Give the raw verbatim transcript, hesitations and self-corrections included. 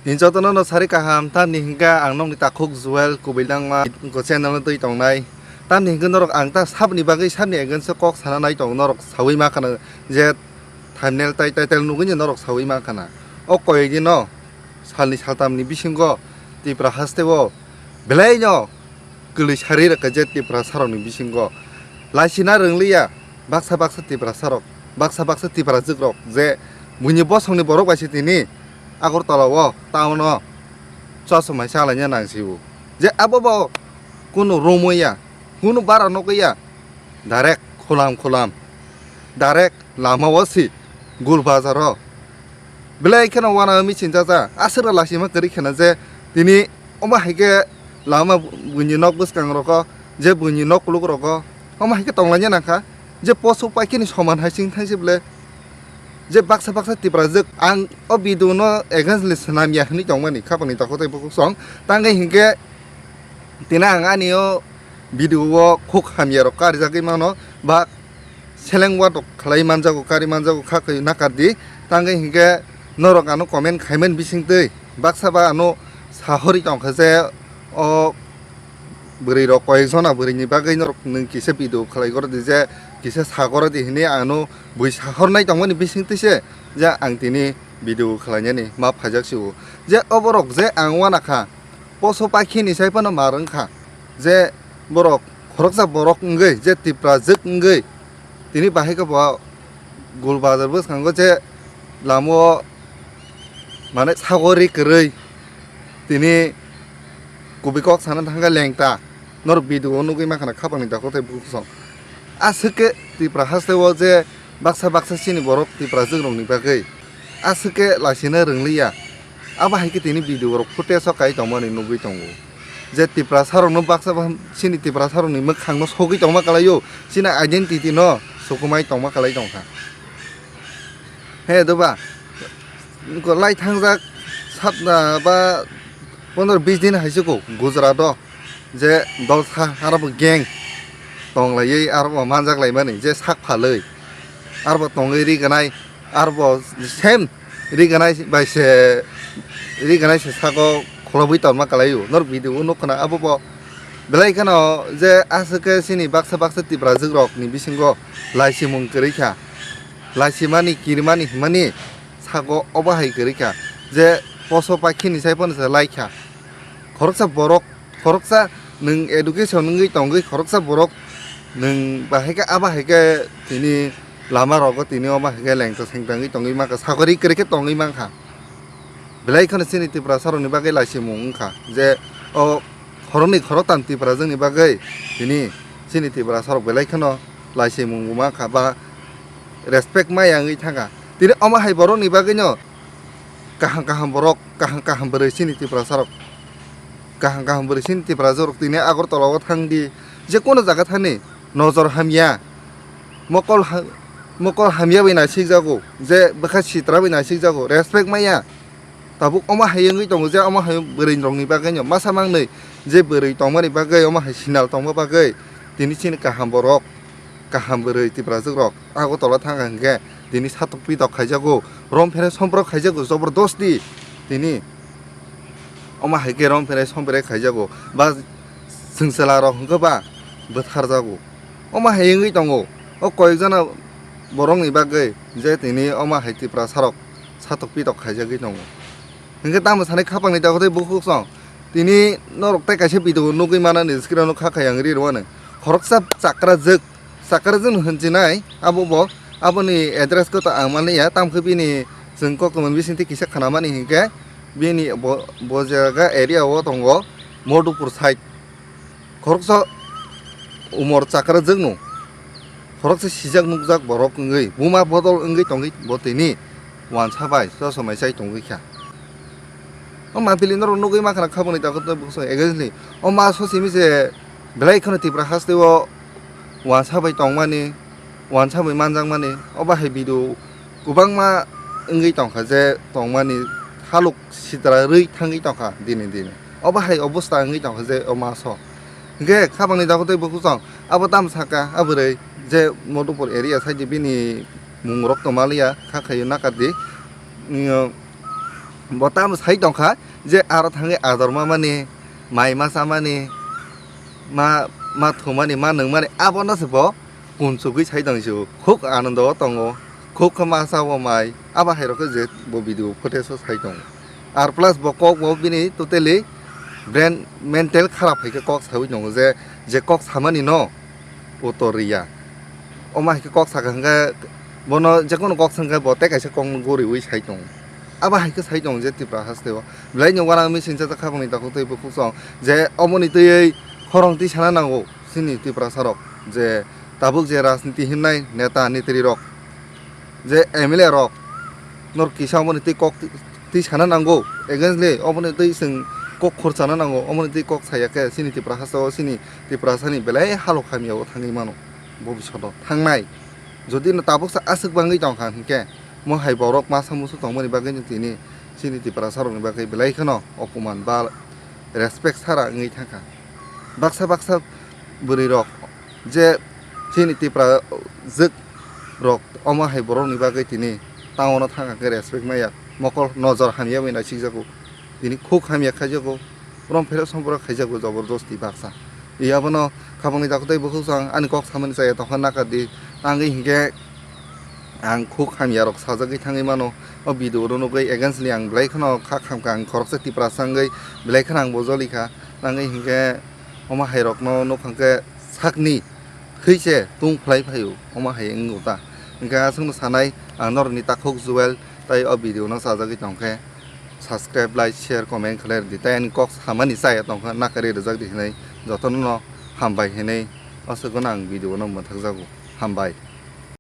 Ni jotono no sari kaham, tamni hingka ang nokni takhuk Joel Kubilangma ko channel no twi tongnai. Tamni hingka norok ang ta sabni bagwi sabni against o kok sana nai tong norok sawi ma khana je thumbnail tai title nugwi no norok sawi ma khana. O koyegino salni saltamni bisingo Tripura haste o belai no kwlwi sari rwkha je Tiprasarokni bisingo laisina rwngliya baksa baksa Tiprasarok, baksa baksa Tiprajwkrok je buini bosongni borok bai se tini Agartala o town o chosomai chalaina nang si o. Je abo bo kunu room o ya, kunu bara nogwi ya, direct khulam khulam, direct lama o si Gul Bazar o. Belai kheno uanao michin chacha, aswk rw laisima kwrwi kheno je tini omo hai khe lama buini nok bwskang rogo, je buini nok kuluk rogo, omo hai khe tonglaina nangkha, je poso paikhe ni soman hai sing thangsi ble, je baksa baksa Tiprajwk ang o video no against le swnam ya hwnwi tongmani khapangni takhuk tei bukhuk song, tangwi hinkhe tini ang ani o video o khuk hamya rok karijagwi mano, ba seleng watok khlai manjago, kari manjago, kha khe nakar di. Tangwi hinkhe norok ano comment khaimani bisingtwi baksa ba ano sahori tongkha je o bwrwi rok koyek jona bwrwi ni bagwi norok nwng kisa video khlai goro di je kisa sa goro di hinwi ano bui sahornai tongmani bisingtwi se je ang tini video khlainani ma phaijak si o je oborok je ang uanakha poso paikhe ni sai phano mar wngkha je borok khoroksa borok wngwi je Tiprajwk wngwi tini bahai khe bo Gul Bazar bwskango je lama o mane sagori kwrwi tini kubui kok sana thangkha lengta norok video o nugwi mankha na khapangni takhuk tei bukhuk song aswk khe Tripura haste o je baksa baksa chini borok Tiprajwk rokni bagwi aswk khe laisina rwngliya. Abo hai khe tini video rok footage o kai tongmani nugwi tongo je Tiprasa rokno baksa ba chini Tiprasa rokni mwkhang no sogwi tongma kwlaio, chini identity no sukumai tongma kwlai tongkha. He doba lai thangjak sapna ba pondro bis din hai se ko Gujarat o je dolsa aro bo gang tong laiwi aro bo manjak lai mani je sak phalwi aro bo tongwi ri gwnai aro bo same ri gwnai bai se ri gwnai se sago kholobwi tongma kwlaio norok video o nukha na abo bo belai kheno je aswk khe chini baksa baksa Tiprajwk rok ni bisingo laisimung kwrwi kha laisimani kirimani himani sago obo hai kwrwi kha je poso paikhe ni sai phano se lai kha. Khoroksa borok, khoroksa nwng education wngwi tongwi, khoroksa borok nwng bahai khe, abo hai khe tini lama rogo tini omo hai khe lengta sengta wngwi tongwi mankha, sakori kwrwi khe tongwi mankha. Belai kheno chini Tiprasa rokni bagwi laisimung wngkha je o khoroknwi khoroktam Tiprajwkni bagwi tini chini Tiprasa rok belai kheno laisimung bo mankha ba respect maya wngwi thangkha. Tini omo hai borokni bagwino kaham kaham borok, kaham kaham bwrwi chini Tiprasa rok, kaham kaham bwrwi chini Tiprasa rok tini Agartala o thang di, je kono jaga thani nojor hamya, mokol ha-, mokol hamya bai naisik jago, je bwkha sitra bai naisik jago, respect maya. Tabuk omo hai wngwi tongo je omo hai bwrwi rokni bagwi no masa mangnwi je bwrwi tongmani bagwi omo hai sinal tongma bagwi tini chini kaham borok, kaham bwrwi Tiprajwk rok Agartala thangkha hinkhe tini satok pitok khaijago, rom phere sompro khaijago jobordosti tini omo hai khe rom phere sompre khaijago ba chwng chwla rok hinkhe ba bwtharjago. Omo hai wngwi tongo o koyekjona borokni bagwi je tini omo hai Tiprasa rok satok pitok khaijagwi tongo. Hinkhe tamo sanai khapangni takhuk tei bukhuk song tini norok tei kaisa video nugwi mano ni screen o kha khayang ri rwani khoroksa chakrajwk, chakrajwk no hinjinai abo bo aboni address ko ta ang manliya tamkhe bini chwng koktwmani bisingtwi kisa khnamani hinkhe bini bo, bo jaga area o tongo Modupur side. Khoroksa umor chakrajwkno, khoroksa sijak nukjak borok wngwi buma bodol wngwi tongwi bo tini wansa bai chosomai chai tongwi kha. O mapili norok nugwi mankha na khabangni takhuk tei bwswk againstly o ma so simi se belai kheno Tipra haste o wansa bai tongmani, wansa bai manjakmani o bahai video kwbangma wngwi tongkha je tongmani haluk sitra rwi thangwi tongkha dini dini. Obo hai obosta wngwi tongkha je o maso. Hinkhe khabangni dago tei bukuchong abo tamo saka a bwrwi je Modupur area side bini mung rok tongmaliya kha khaio nakardi. Nio Bo tamo sai tongkha je aro thangwi ador mamani, mai ma chamani, ma, ma thumani, ma nungmani, abono se bo kunsugwi sai tong sio. Khuk anando o tongo, khuk khe ma chao mai, abo hai rok khe je bo video footage o sai tongo. Ar plus bo kok bo bini totally brain mental kharap hai khe kok saui tongo je, je kok samani no utor riya. Omo hai khe kok saka hwnkhe bono jekono kok swngkhe bo tei kaisa kok no guriui sai tongo. Abo hai khe sai tongo je Tripura haste o belai ni uanang machine chajak kha boni takhuk tei bukhuk song je omoni twiwi khorang twi sana nango chini Tiprasa rok je tabuk je rajniti himnai neta netri rok je M L A rok nor kisa omoni twi kok twi sana nango againstly omoni twi chwng kok khorchana nango omoni twi kok saya khe chini Tripura haste o chini Tiprasa ni belai halok hamya o thangwi mano. Bobishoto thangnai. Jodi no tabuksa aswk bangwi tongkha hinkhe, mo hai borok masa musu tongmani bagwi no tini chini Tiprasa rokni bagwi belai kheno opoman ba respect sara wngwi thangkha. Baksa baksa bwrwi rok je chini Tipra jwk rok omo hai borokni bagwi tini town o thangkha khe respect maya, mokol nojor hamya bai naisikjago. Tini khuk hamya khaijago, rom phero somporo khaijago jobordosti baksa. I abono khabangni takhuk tei bukhuk song ani kok samani chaya tongkha naka di. Tangwi hinkhe ang khuk hamya rok sajagwi thangwi mano. O video no nugwi againstly ang belai kheno kha khamkha, ang khoroksa Tiprasa wngwi belai kheno ang bo jolikha. Tangwi hinkhe omo hai rokno nukhang khe sakni thwi se tung phlai phaio, omo hai wngwi ta. Hinkhe aswkno sanai ang norokni takhuk Joel tai o video no sajagwi tongkhe. Subscribe, like, share, comment khlai rwdi. Tai ani kok samani chaya tongkha, nakari rwjak di hinwi jotono no hambai hinwi aswkno ang video no mwthakjago. Hambai.